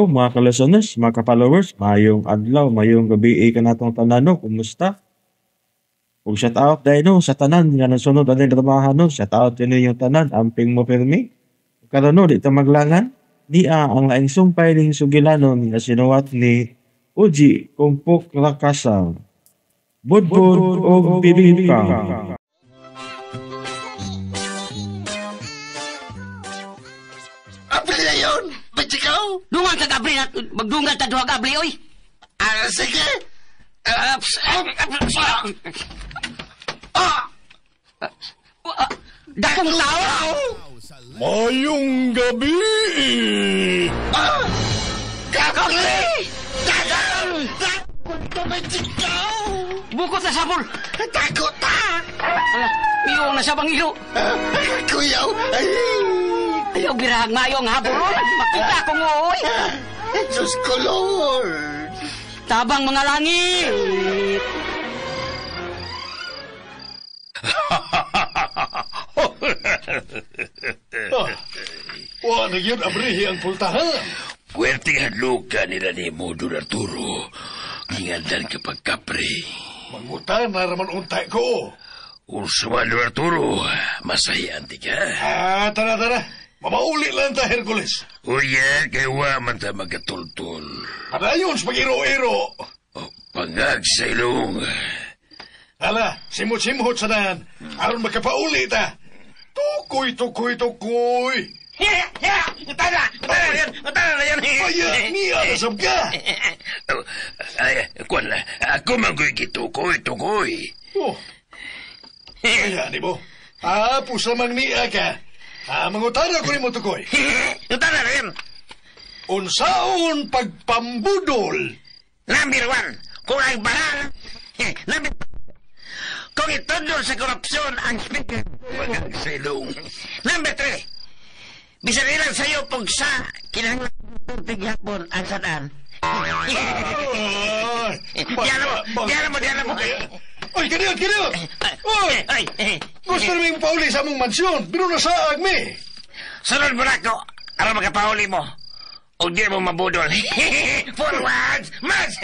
Hello mga ka-listeners, mga ka-followers, maayong adlaw, maayong gabi kanatong tanan no, kumusta? Ug shout out dahil no, sa tanan nga nasunod ani dramahan no, shout out din yung tanan, amping mo pirmi. Karon no, di ta maglangan, niya ang laing sumpay ning sugilanon nga sinuwat ni Uji Kumpok Rakasa. Budbud og bibingka. Abli na yun! Ba't ikaw? Dungan ka gabli na, magdungan ta duha gabli oy. Ah, sige! Dakong tao. Mayong gabi! Ah! Kakakli! Tagal! Takot ka ba ikaw? Bukot na sabol. Takot ta! Ala, miyong na sa bangilo. Kuyaw! Ay! Ayaw birahag mayo ang habol. Makita ko mo oy. Diyos ko, Lord! Tabang mga langit. Wa na yun abrihi ang pultahan. Puwerte nga luka nila ni mo, Don Arturo. Gingandan kapag kapre. Mangutan na raman untay ko. Ursa man, Don Arturo. Masahian ti ka. Ah, tara, tara. Mamauli lang ta, Hercules. Uya, kay wa man ta magkatultol. Padayon sa pag-iro-iro. O, pangag sa ilong. Hala, simot-simot sa daan. Aron makapauli ta. Tukoy, tukoy, tukoy. Tara! Tara yan! Tara yan! Kaya, niya nasab ka. Ay, kuwan na. Ako man ko'y gitukoy, tukoy. Oh. Kaya, di mo? Ah, pusa mang niya ka. Ah, mangutana ko ni mo, tukoy. Tara na yan! Unsaon pagpambudol? Number one, kung ang bahal, number kung itudlo sa korupsyon ang speaker, wag sa ilong. Number three, bisan ilang sa'yo pugsa, kinahanglan tighapon ang sadaan. Ay, Diyan mo, diyan mo. Oy, kaniot, kaniot! Oy! Ay, Gusto namin pauli sa among mansyon, pero nasaag mi. Sunod mo na ako, aron makapauli mo. O di mo mabudol. Forwards, march!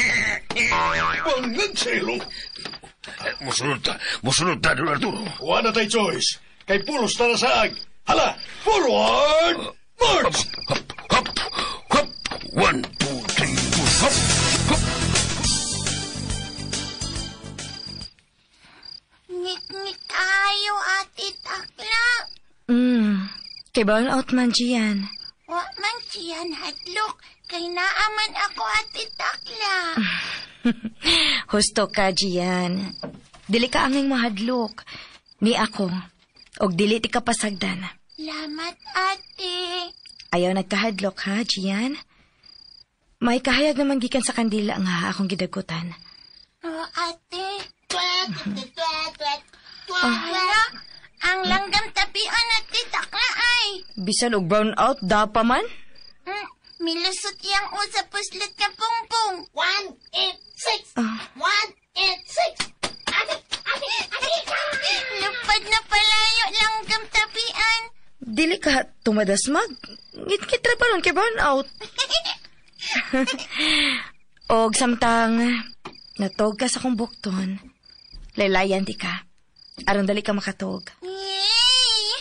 Bangag sa ilong. Musunod ta, Don Arturo. Wala tay choice. Kay pulos ta nasaag. Hala, forward, march! Hop, hop, hop. 1, 2, 3, 4, hop, hop. Ngit-ngit tayo, Ate Takla. Kay brown out man, Gian. Wa man siyan hadlok. Kay naaman ako, Ate Takla. Husto ka, Gian. Dili ka anging mahadlok. Ni ako. Og dili ti ka pasagdan. Lamat, Ate. Ayaw nagkahadlok, ha, Gian? May kahayag naman gikan sa kandila nga akong gidagutan. Oh, Ate. Hala, ang langgam tapian, Ate Takla ay. Bisan og brown out, da pa man? Milusot yang usa puslit nga pungpung. 1, 8, 6. 1, 8, 6. Ate, ate, ate. Lupad na palayo langgam tapian. Dili ka tumadasmag. Ngit-ngit ra pa ron kay brown out. Og samtang natog ka sa akong bukton, laylayan di ka. Aron dali ka makatog. Yay!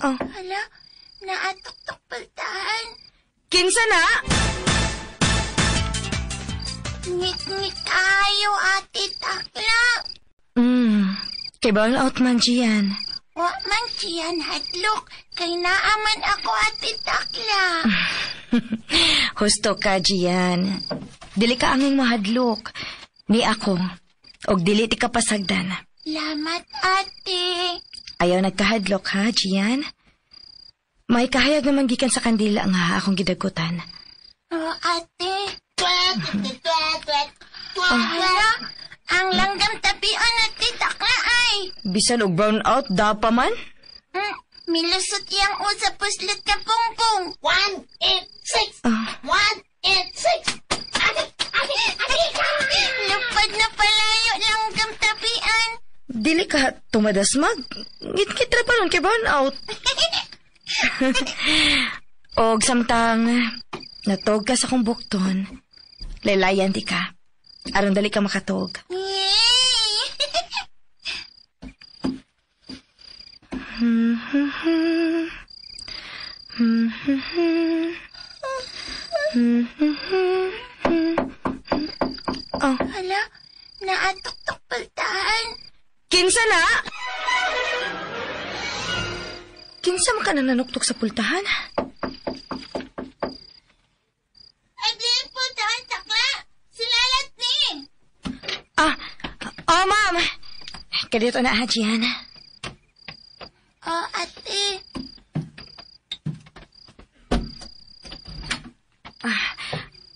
Oh. Hala, naatok-tok paltahan. Kinsa na? Ngit-ngit tayo, Ate Takla. Kay brown out man, Gian. Wa man siyan hadlok. Kay naaman ako, Ate Takla. Husto ka, Gian. Dili ka anging mahadlok. Ni ako. Og dili ti ka pasagdan. Lamat, Ate. Ayaw nagkahadlok, ha, Gian? May kahayag naman gikan sa kandila nga akong gidagutan. Oh, Ate. Hala, ang langgam tapian, Ate Takla ay. Bisan og brown out, da pa man? Milusot yang usa puslit nga pungpung. 1, 8, 6. 1, 8, 6. Ate, ate, ate. Tungod na palayo lang gamtabian. Dili ka tumadasmag. Ngit-ngit ra pa nun kay brown out. Og samtang natog ka sa kong bukton, laylayan di ka. Aron dali ka makatog. Yay! Oh. Hala, naatok-tok paltahan. Kinsa na? Kinsa man ka na nanuktok sa pultahan? Ay, di pultahan, takla. Silalat ni. Ah, oh ma'am. Kadito na, ha, Gian. Oh, ate.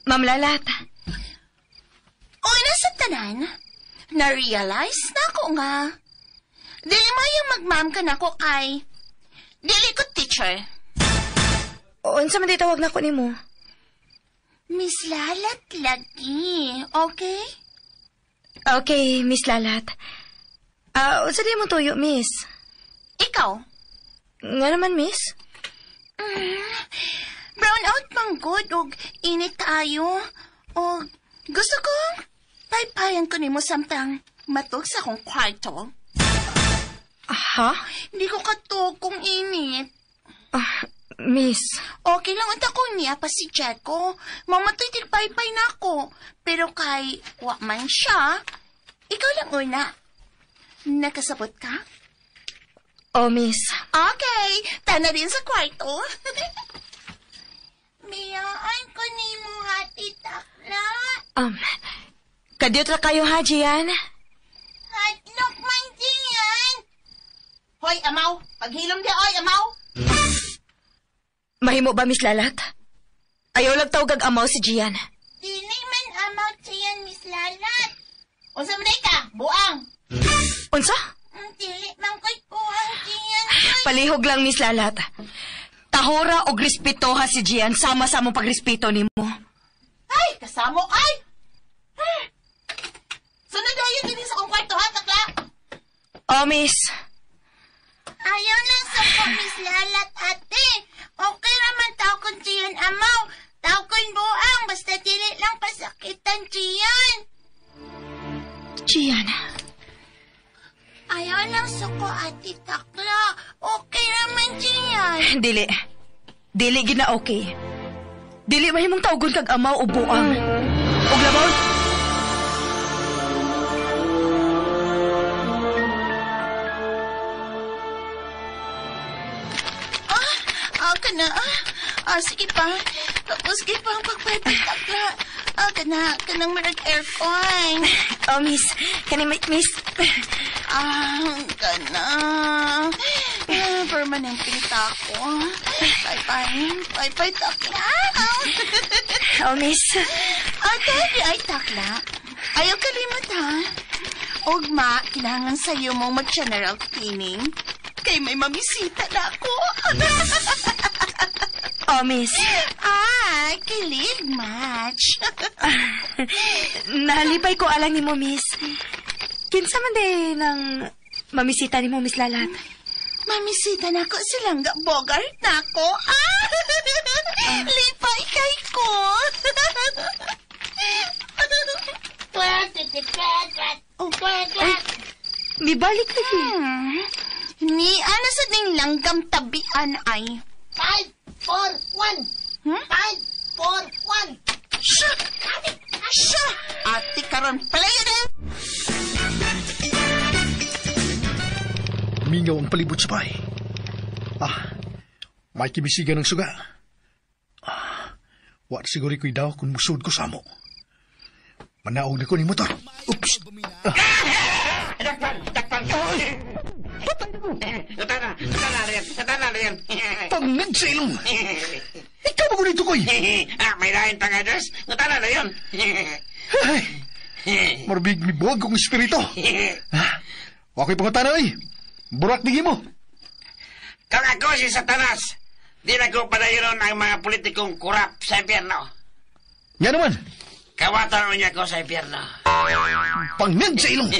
Ma'am Lalat. Una sa tanan, na-realize na ako nga. Dili mayang magma'am ka na ko kay. Dili ko teacher. Unsa man di tawag na ko nimo? Miss Lalat lagi, okay? Okay, Miss Lalat. Ah, unsa di mo tuyo, Miss? Ikaw? Nga naman, Miss? Brown out man good og init kaayo. Og gusto ko paypayan ko nimo samtang matug sa akong kwarto. Aha? Hindi ko katog kung init. Ah, Miss. Okay lang unta ko niya pa si Jacko. Mamatay tig paypay na ako. Pero kay wa man siya, ikaw lang una. Nakasabot ka? Oh, Miss. Okay, tana din sa kwarto. Miyaan ko nimo hati takla. Kadiyot ra kayo ha, Gian? Hadlok man diyan. Hoy, amaw. Paghilom di, oy, amaw. Mahimo ba, Miss Lalat? Ayaw lang tawag amaw si Gian. Dili man amaw diyan, Miss Lalat. Unsa man day ka? Buang. Unsa? Dili man ko'y buang diyan. Palihog lang, Miss Lalat. Tahora og respeto ha si Gian sama sa among pagrespeto nimo. Ay, kasamo ay. Sunod ayon din sa akong kwarto ha, takla. Oh, Miss. Ayaw lang sa ko, Miss Lalat, ate. Okay raman tao kong tiyan amaw. Tao kong buang, basta dili lang pasakitan tiyan. Gian. Ayaw lang suko, ate takla. Okay raman tiyan. Dili. Dili gid na okay. Dili mahimong tawgon kag amaw o buang. Og labaw. Kana. Sige pa. Tapos sige pa ang pagpaypay, takla. Kana, kanang marag aircon. Oh, Miss. Kani, Miss. Kana. Permanent tako. Bye-bye. Bye-bye, takla. Oh, Miss. Tabi ay takla. Ayaw kalimot, ha? Ugma, kailangan sa'yo mong mag-general cleaning. Kay may mamisita na ako. Oh, Miss. Kilig match. Nahalipay ko alang ni mo, Miss. Kinsa man day ng mamisita ni mo, Miss Lalat? Mamisita na ako silang Bogart na ako. Lipay kay ko. Oh, Ay, mibalik lagi. Ni ana sa ding langgam tabian ay. 5, 4, 1. 5, 4, 1. Siya! Siya! Ate karon play din! Mingaw ang palibot sa bahay. May kibisigan ng suga. Wa siguro ko'y daw kung musod ko sa amo. Manaog na ko ni motor. Oops! Dakpan! Dakpan! Natana! Natana rin! Natana rin! Pangag sa ilong! Ikaw ba ko koy? May lain pang address? Natana na yun! Ay, marbig ni buwag kong espiritu. Wa ko'y pangutana ay. Burak digi mo. Kung ako si Satanas, di na ko padayon ang mga politikong kurap sa impyerno. Nga naman. Kawatan niya ko sa impyerno. Pangag sa ilong.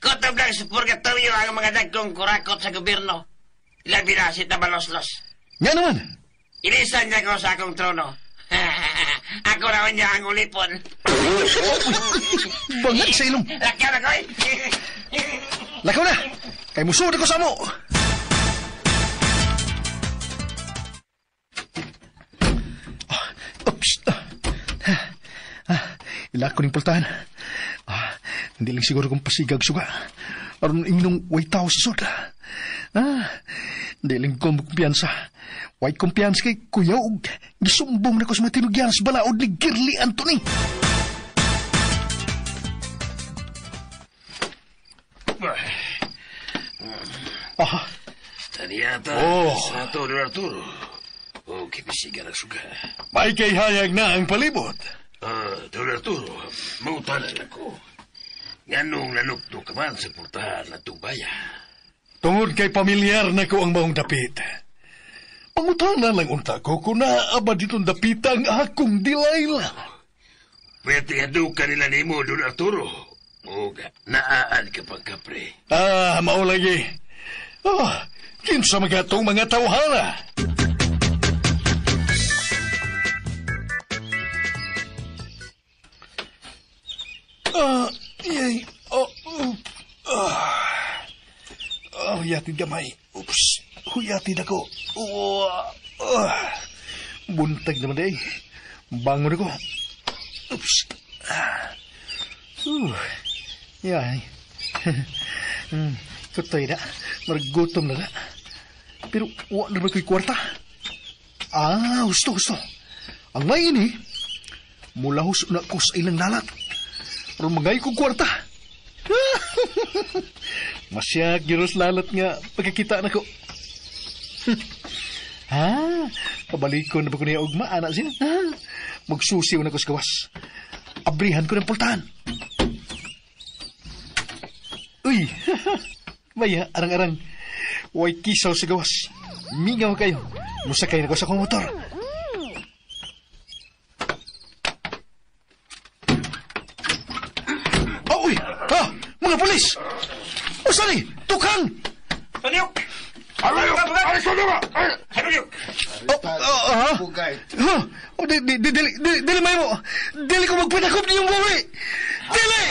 Kutob lang sa purgatorio ang mga dagkong kurakot sa gobyerno. Labi na si Tabaloslos. Nga naman. Ilisan niya ko sa akong trono. Ako raw niya ang ulipon. Bangag sa ilong. Lakaw na ko eh. Lakaw na. Kay musuod ako sa mo. Oops. Ila ko ning pultahan. Hindi lang siguro kong pasigag suga. Aron ingnong way tao sa sud. Hindi lang ko kumpiyansa. Way kumpiyansa kay kuya og gisumbong na ko sa mga tinugyan sa balaod ni Girly Anthony. Aha. Taniata Oh. sa Don Arturo. O kipisigan ang suga. May kay hayag na ang palibot. Don Arturo, mautanan ako. Nganong nanukto ka man sa pultahan na tubaya. Tungod kay pamilyar na ko ang maong dapit. Pangutana lang unta ko kung naaaba ditong dapita ang akong Delilah. Pwede ka nila nimo, Don Arturo. O naaan ka pang kapre. Mao lagi. Kinsa magatong mga tawhana. Huyatid gamay. Oops, huyatid ako. Buntag naman day. Bangon ako. Oops. Yay. Kutoy na. Margutom na na. Pero wa na ba ko'y kwarta? Gusto. Ang may ini, mulahos na ko sa ilang lalat. Pero magay kong kwarta. Masyak, giros lalat nga pagkakita na ko. Pabalikon na ba ko niya ugma, anak siya? Magsusiw na ko sa gawas. Abrihan ko ng pultahan. Uy, maya, arang-arang. Way kisaw sa gawas. Mingaw kayo. Musakay na ko sa akong motor. Oh, uy! Mga pulis! Usali! Tukang! Tanyok! Dili may mo! Dili ko magpanakop niyong buwi! Dili!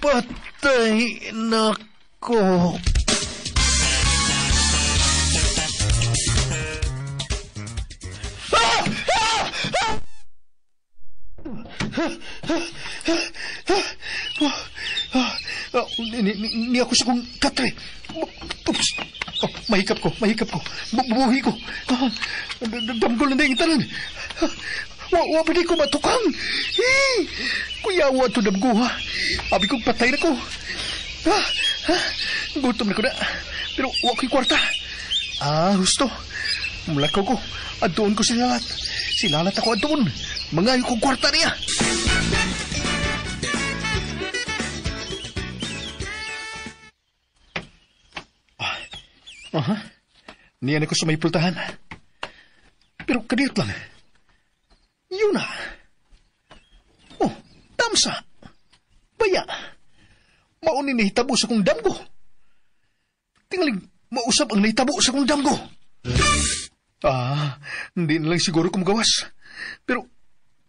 Patay na ko. Ni ako sa kong katre. Oops. Mahikap ko. Bubuhi ko. Damgol na dahil tanan. Wa pa di ko matukang. Kuya, wa to damgo ha. Abi kong patay na ko. Gutom na ko na. Pero wa ko'y kwarta. Husto. Mulakaw ko. Adoon ko si Lalat. Si Lalat ako adoon. Mangayo kong kwarta niya. Aha. Niyan ako sa may pultahan. Pero kadiyot lang. Yun na. Oh, tamsa. Baya. Mauni nahitabo sa kong damgo. Tingaling, mausap ang nahitabo sa kong damgo. Hindi na lang siguro kumagawas. Pero,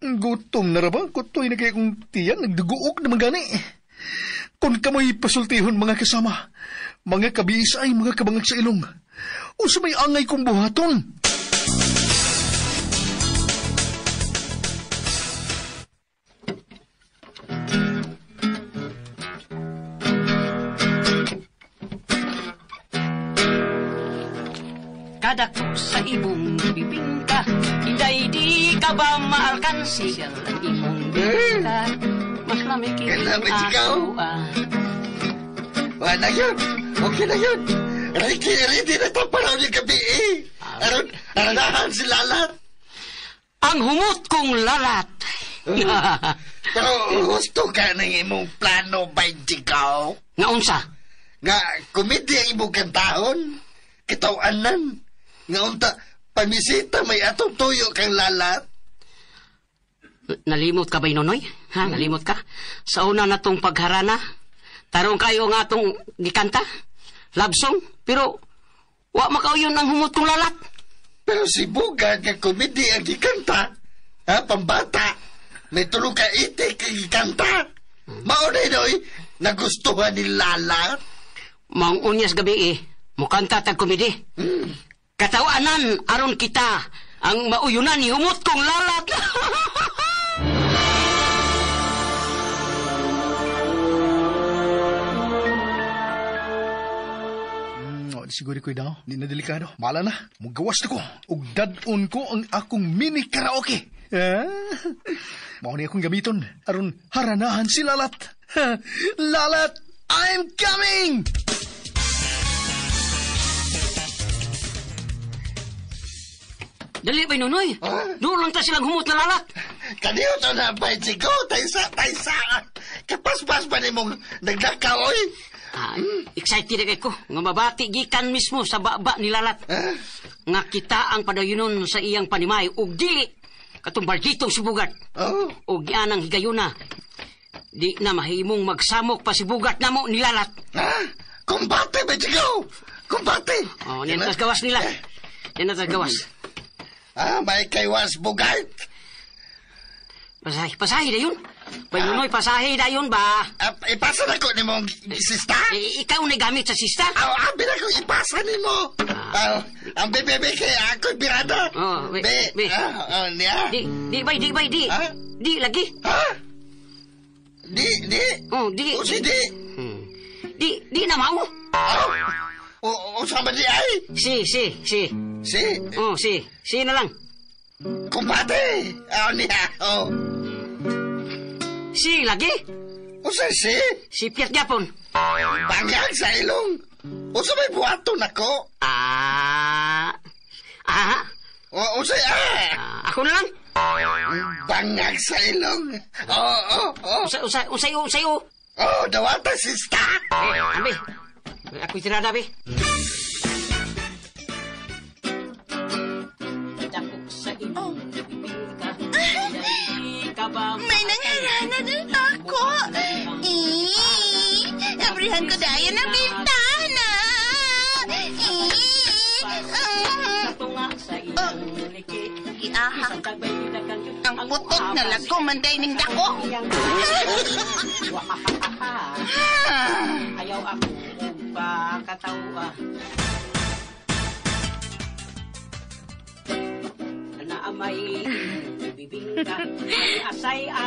gutom na ra ba? Kutoy na kaya kong tiyan, nagduguok naman gani. Kung kamoy pasultihon mga kasama, mga kabiis ay mga kabangag sa ilong. O sa may angay kong buhaton. Kadako sa ibong bibingka, inday di ka ba maalkansi? Ang imong bibingka, mas lamig ikaw. Wala yun. Okay na yun. Ready na itong panahon yung gabi eh. Aron, aranahan si Lalat. Ang humot kong Lalat. Pero gusto ka ng imong plano ba, ikaw? Nga unsa? Nga, komedya ang imong kantahon. Kitawanan. Nga unta, Pamisita may atong tuyo kang Lalat. Nalimot ka ba, Nonoy? Ha, nalimot ka? Sa una na tong pagharana, tarong kayo nga atong gikanta, love song, pero wa makauyon ang humot kong Lalat. Pero si Bugart nga komedi ang gikanta, ha, pambata, may tulong ka itik ang gikanta. Maunay, Noy, nagustuhan ni Lalat. Maong unyas gabi eh, mukanta tag komedi. Katawanan aron kita ang mauyunan ni humot kong Lalat. Siguro ko'y daw, di na delikado. Mala na, mugawas na ko. Ug dad-on ko ang akong mini karaoke. Mao ni akong gamiton aron haranahan si Lalat. Lalat, I'm coming! Dali ba, Nonoy? Ah? Doon lang ta silang humot na Lalat. Kaniyo to na, Chico. Taysa, taysa. Kapaspas pa ni mong naglakaw, oy. Excited na ko. Nga mabati gikan mismo sa baba ni Lalat. Nga kita ang padayunon sa iyang panimay ug dili katong bargitong si Bugart. Oh. Ug yan ang higayuna. Di na mahimong magsamok pa si Bugart namo ni Lalat. Ha? Kumbate, Chico! Kumbate! Oh, niyan tas gawas nila. Niyan tas gawas. Ah, may kaywas Bugart. Pasahe, pasahe na yun. Bayunoy, pasahe na yun ba? Ipasa na ko ni mong sista. Ikaw na gamit sa sista? Aw, abi na ko, ipasa ni mo. Ang bebebe kay ako'y birada. Oh, be, be. Niya. Di, di, bay, di, bay, di. Ha? Di, lagi. Ha? Di, di. Oh, di. O, si di. Di, di na mau. O, sama di ay? Si, si, si. Si? Oh, si. Si na lang. Kumpate! Oh, niya. Oh. Si, lagi. Usa si? Si Piat Gapon. Bangag sa ilong. Usa may buhaton ako. Ah. Ah. O, usa ah. Ako na lang. Bangag sa ilong. Oh, oh, oh. Usa, usa, usa, usa, usa. Oh, dawata sista. Eh, ambi. Ako'y tirada, be. May nangarana din ako. Abrihan ko dahil ang bintana. Giahak. Ang putok na lago manday ning dako. Ayaw ako pakatawa.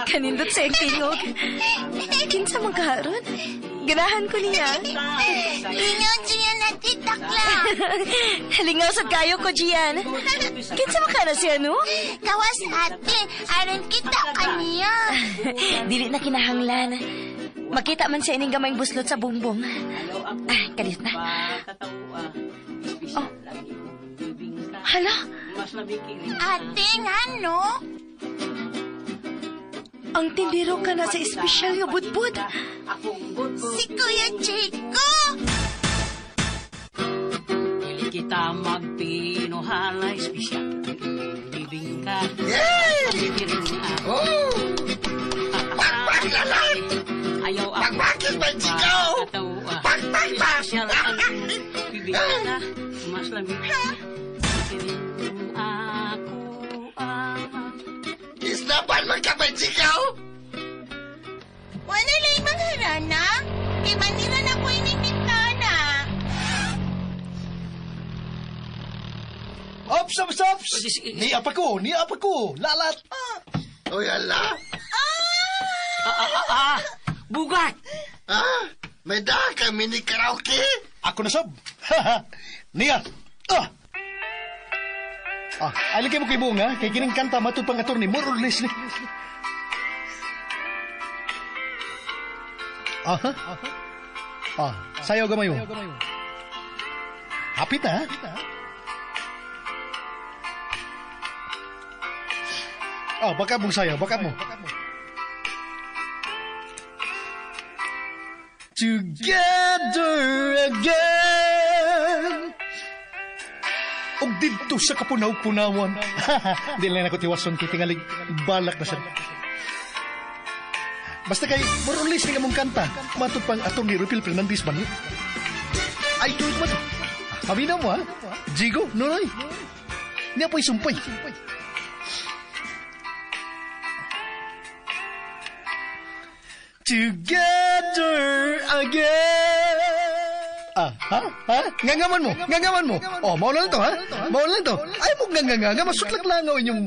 Kanindot sa iyang tingog. Kinsa man karon? Ganahan ko niya. Lingaw, Gian, at takla. Lingaw sa kayo ko, Gian. Kinsa man ka na siya, no? Gawas, ate. Aron kita kaniya. Dili na kinahanglan. Makita man siya ining gamayng buslot sa bumbong. Ah, kalit na. Oh. Hala? Ate, nga, no? Ang tindero ka na sa espesyal nga budbud. Si Kuya Chico! Dili kita magpinuhala, espesyal. Bibingka. Yeah! Oh! Pagpag lalat! Ayaw ako. Pagpakit ba, Chico? Pagpag ba? Espesyal ang bibingka. Mas lamig. Ako ang... Isnapan man ka ba, Chico? Wala lang mangharana. Kay manira na ko ining bintana. Ops, ops, ops! Niya pa ko, lalat! Uy, ala! Bugart! Ah, may da ka mini karaoke? Ako na sob! Niya! Ah! Ah, alin kayo mo kay Bunga, kay kining kanta matud pang attorney, more or less ni. Aha. Ah, sayaw gamayo. Hapit na, ha? Ah, baka mong sayaw, baka mo. Together again. Og Didto sa kapunaw-punawan. Di lang ako tiwason kay tingalig balak na siya. Basta kay morulis ni mong kanta. Matod pang atong ni Rupil Fernandez man yun. Ay, tuwid mo to. Paminaw mo, ha? Jigo, Nonoy. Niya po'y sumpay. Together again. Ah, ha? Ha? Ngangaman mo, ngangaman mo. Oh, mao lang to, ha? Mao lang to. Ay mo nganganga, masutlak langaw inyong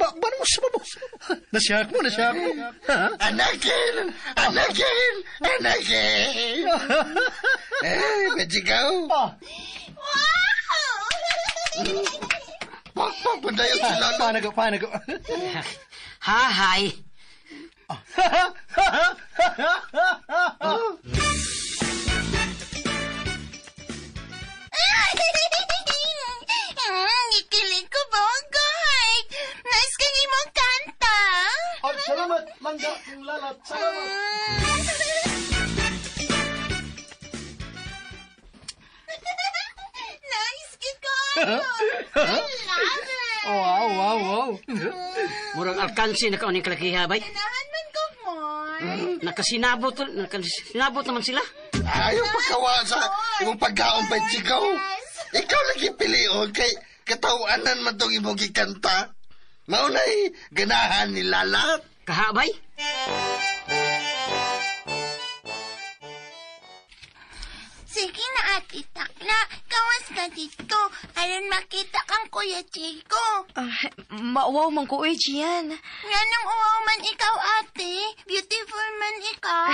ba, ba mo sa mo. Nasiyak mo, nasiyak mo. Ha? Anakin! Anakin! Anakin! Eh, Pachigaw. Ah, Wow! Pakpak pa tayo sila. paano ko, paano ko? Hahay. Ikilig ko, Bogart. Nice kang imong kanta. Ay, salamat, mangga, kong lalat. Salamat. Nice kaayo. I love it. Wow, wow, wow. Murag alkansi na ka uning kalakiha, bay. Ganahan man ko more. Nakasinabot, nakasinabot naman sila. Ayaw pagkawa sa imong pagkaon, Pachigaw. Ikaw lagi pilion kay katawanan man tong imong gikanta. Maunay ganahan ni Lalat. Kahabay? Sige na, Ate Takla. Gawas ka dito. Aron makita kang Kuya Chico. Ah, mauwaw man ko, uy, Gian. Nganong uwaw man ikaw, ate. Beautiful man ikaw.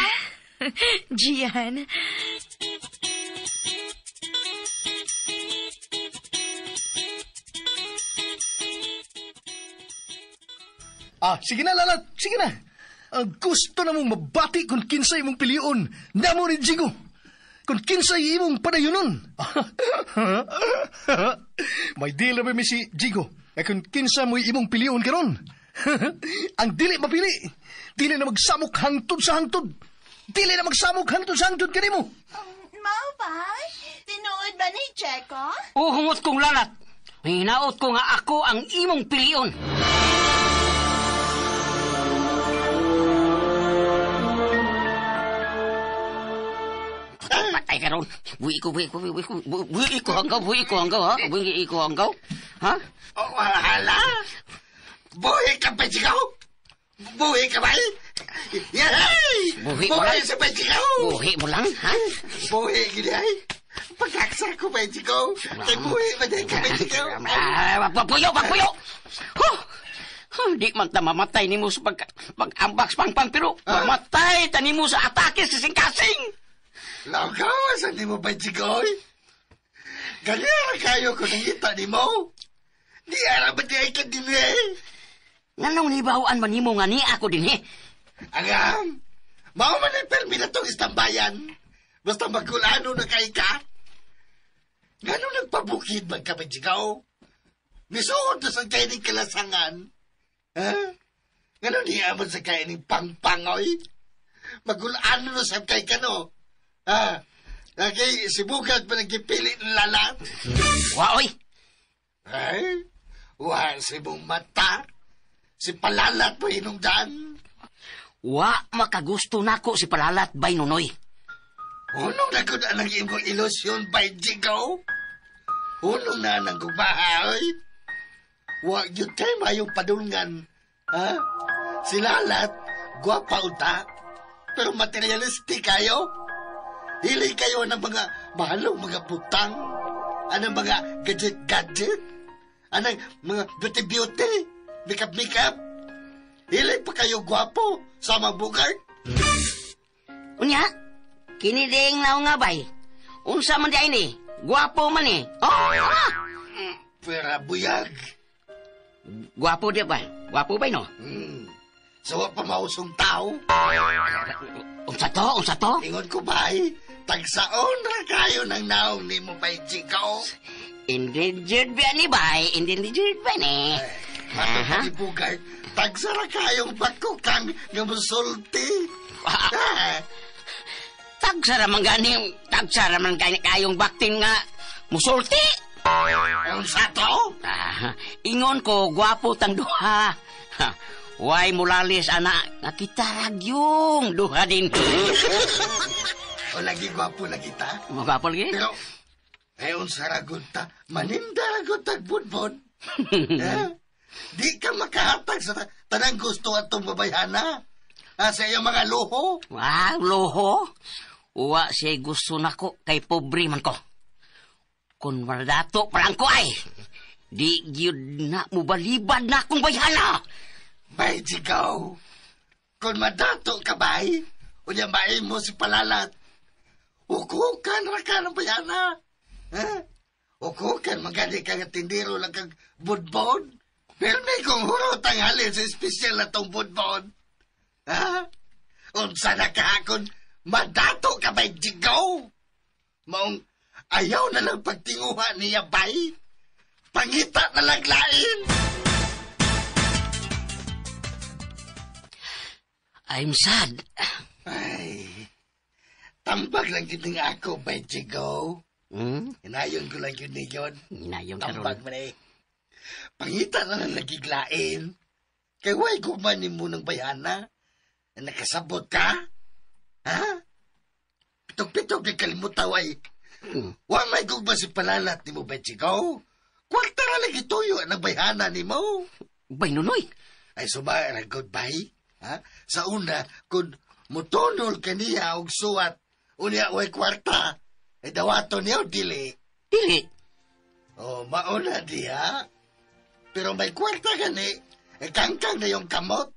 Gian. Ah, sige na, lalat. Sige na. Ang gusto na mong mabati kung kinsay mong pilion. Namo ni Jigo. Kung kinsay imong padayonon. May deal na ba mi si Jigo? Eh kung kinsa mo'y imong pilion karon. Ang dili mapili. Dili na magsamok hangtod sa hangtod. Dili na magsamok hangtod sa hangtod kanimo. Mao ba? Tinuod ba ni Checo? Uhungot kong lalat. Hinaot ko nga ako ang imong pilion. Patay ka ron. Buhi ko, buhi ko, buhi ko, buhi ko hanggaw, buhi ko hanggaw, ha? Buhi ko hanggaw, ha? Oh, hala! Buhi ka, Pachigaw! Buhi ka ba? Yay! Buhi mo Buhi lang. sa Pachigaw! Buhi mo lang, ha? Buhi gini ay. Pagkaksa ko, Pachigaw. Kay buhi ba din ka, Pachigaw? Ah, Pagpuyo, pagpuyo! Huh! Huh, di man ta mamatay nimo sa pag-ambak sa pangpang, pero mamatay ta nimo sa atake sa kasing-kasing! Lagaw, sa di mo, Pachigaw? Ganyan kayo kung nangita ni mo. Di ara ba di ay ka din eh? Nganong nibawaan man nimo nga ni ako din eh? Angang, mao man ang permi na tong istambayan. Basta magkulano na kay ka. Gano'n nagpabukid man ka, Pachigaw? Misuod na sa kayo ng kalasangan. Ha? Gano'n niya man sa kayo ng pangpangoy? Magulano na sa kay ka, no? Ha? Kay sibukat pa nagpili ng lalat. Waoy! Ay, wa si mong mata. Si palalat mo hinungdan. Wa makagusto nako si Palalat bay Nonoy. Unong na ko na ang imong ilusyon bay Jigo. Unong na nang gubaha, oy. Wa yun kay mayong padulngan. Ha? Si Lalat, gwapa unta. Pero materialistic kayo. Hili kayo ng mga mahalong mga butang. Anong mga gadget-gadget. Anong mga beauty-beauty. Makeup-makeup. Hili pa kayo gwapo sa mga bugart. Unya, kini ding naong nga bay. Unsa man di ay ni? Gwapo man ni. Oh, ah! Pero buyag. Gwapo di ba? Gwapo ba no? So, wa pa mausong tao. Unsa to? Unsa to? Ingon ko bay, tagsaon ra kayo ng naong ni mo bay Chico. Endangered ba ni bay? Endangered ba ni? Ato Aha. pa ni Bugart, tagsara kayong bakukang nga musulti. Ah, Tagsara man gani, tagsara man gani kayong baktin nga musulti. Unsa to? Ingon ko, gwapo tang duha. Ha, way mulalis, ana, nga kita ragyong duha din. O lagi gwapo na kita? Gwapo lagi? Pero, unsa ragod ta, maninda ragod tagbudbod. Eh? Di ka makahatag sa tanang gusto atong babayhana. Sa iyong mga luho. Ah, luho? Uwa siya gusto nako kay pobre man ko. Kung maldato parang ko ay, di gyud na mubalibad na akong bayhana. Bay, Jigaw, kung madato ka bay, unya maimo si Palalat, ukukan ra ka ng bayhana. Ha? Ukukan, magani ka nga tindiro lang kag budbod. Pero may kung hurot ang halin sa espesyal na tong budbod. Ha? Unsa na ka kung madato ka bay, Jigaw? Maong ayaw na lang pagtinguha niya, bay. Pangita na lang lain. I'm sad. Ay, tambag lang yun nga ako, bay, Jigaw. Hmm? Hinayon ko lang yun niyon. Hinayon ka ron. Tambag man eh. Pangita na lang nagiglain. Kay way gumanin mo ng bayana. Nakasabot ka? Ha? Pitog-pitog di kalimutaw ay. Wa may gugma si Palalat ni mo, bay, Jigaw. Kwarta ra lagi tuyo ang bayhana ni mo. Bay, Nunoy. Ay, sumara, goodbye. Ha? Sa una, kung mutunol ka niya og suwat, unya way kwarta, ay dawato niya o dili. Dili? O, mauna diha. Pero may kwarta gani, ay kangkang na yung kamot.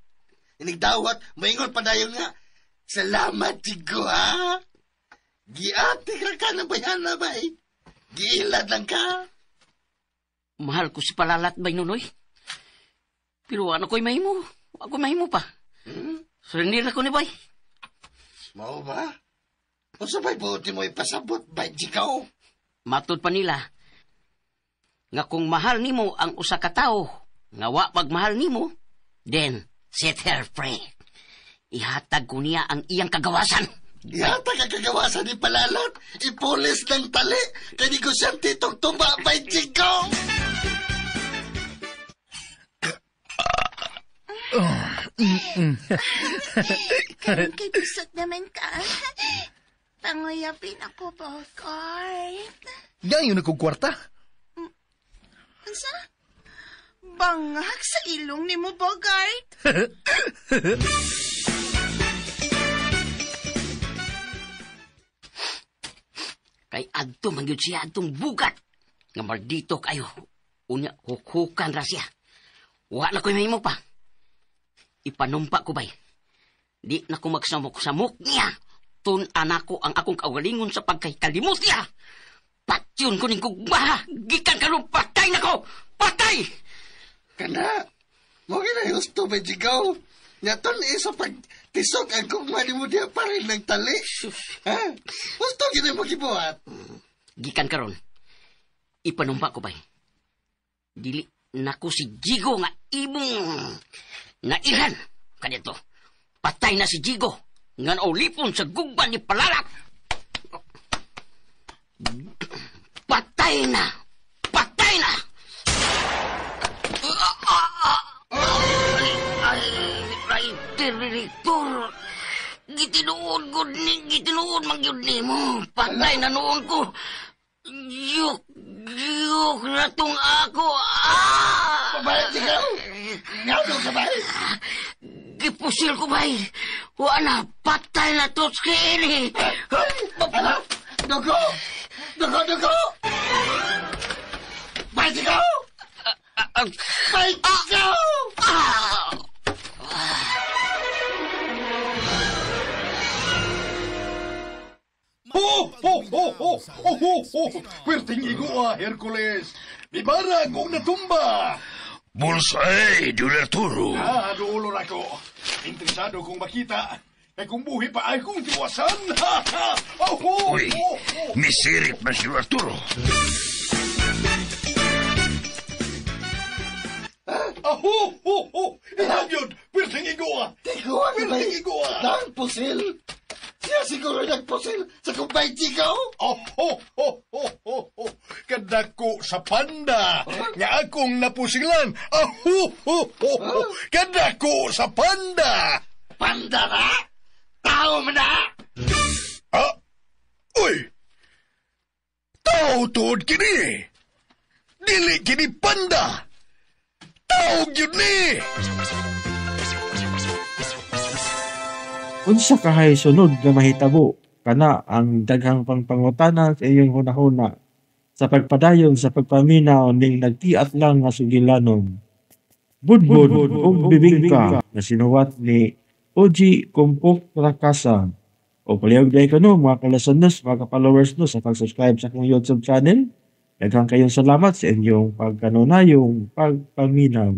Inigdawat, maingon pa dayon nga, salamat, Jigo, ha? Giatik ra ka ng bayhana, bay. Giilad lang ka. Mahal ko si Palalat, bay, Nunoy. Pero ano ko'y mahimo? Ako mahimo pa. Hmm? Surrender ako ni bay. Mao ba? O sabay buti mo ipasabot, bay, Jigaw? Matod pa nila, nga kung mahal nimo ang usa ka tawo, nga wa pagmahal nimo, then set her free. Ihatag ko niya ang iyang kagawasan. Ihatag ang kagawasan ni Palalat, ipulis ng tali, kay negosyante itong tuba, bay, Jigaw! Karon kay busog naman ka. Panguyapin ako, Bogart. Ngayon akong kwarta. Unsa? Bangag sa ilong ni mo, Bogart. Kay adto man gyud siya adtong bugat. Nga maldito kayo. Unya, hukhukan ra siya. Wa na ko'y mahimo pa. Ipanumpa ko bay. Di na ko magsamok-samok niya. Tun-an ako ang akong kaugalingon sa pagkakalimot niya. Patyon ko ning gugma. Gikan karon patay na ko. Patay! Kana, mo ginahusto ba, Jigaw? Nga tun isa pagtisok ang gugma ni mo diya pa rin ng tali. Ha? Gusto gina mo gibuhat. Gikan karon, ipanumpa ko bay. Dili nako si Jigo nga imong nailan kanito. Patay na si Jigo nga naulipon sa gugma ni Palalat. Patay na! Patay na! Ay, ay, direktor. Gitinuod gud ni, gitinuod man gyud nimo. Patay na noon ko. Yuk, yuk na tong ako. Ah! Babay, Jigaw! Ngano ka ba? Gipusil ko bay. Wa na, patay na to ini. Ano? Dugo! Dugo, dugo! Bay, Jigaw! Bay, Jigaw! Ho, ho, ho, ho, ho, ho, ho. Puwerteng igo, Hercules. Bibarag og natumba. Bullseye, Don Arturo. Ah, dulo na ko. Interesado kong makita. Kay kung buhi pa ay kong tiwasan. Ha, ha. Oh, ho, Uy, ho, ho. misirit man si Don Arturo. Ah, ho, ho, ho. Ikaw yun. Puwerteng igo, ah. Tigo, Puwerteng igo, ah. Dang pusil! Siya siguro nagpusil sa kumbay Chico. Oh, ho, ho, ho, ho, ho. Kadako sa panda. Nga akong napusilan. Ah, ho, ho, ho, ho. Kadako sa panda. Panda na? Tao man na? Ah, uy! Tao tuod kini. Dili kini panda. Tao gyud ni. Unsa kahay sunod nga mahitabo kana ang daghang pangpangutana sa inyong hunahuna sa pagpadayon sa pagpaminaw ning nagtiat lang nga sugilanon. Budbud ug bibingka nga sinuwat ni Ogie Kumpok Prakasa. O palihog dahil ko no, mga kalasanos, mga followers no, sa pag-subscribe sa akong YouTube channel. Daghang kayong salamat sa inyong pagkanunayong pagpaminaw.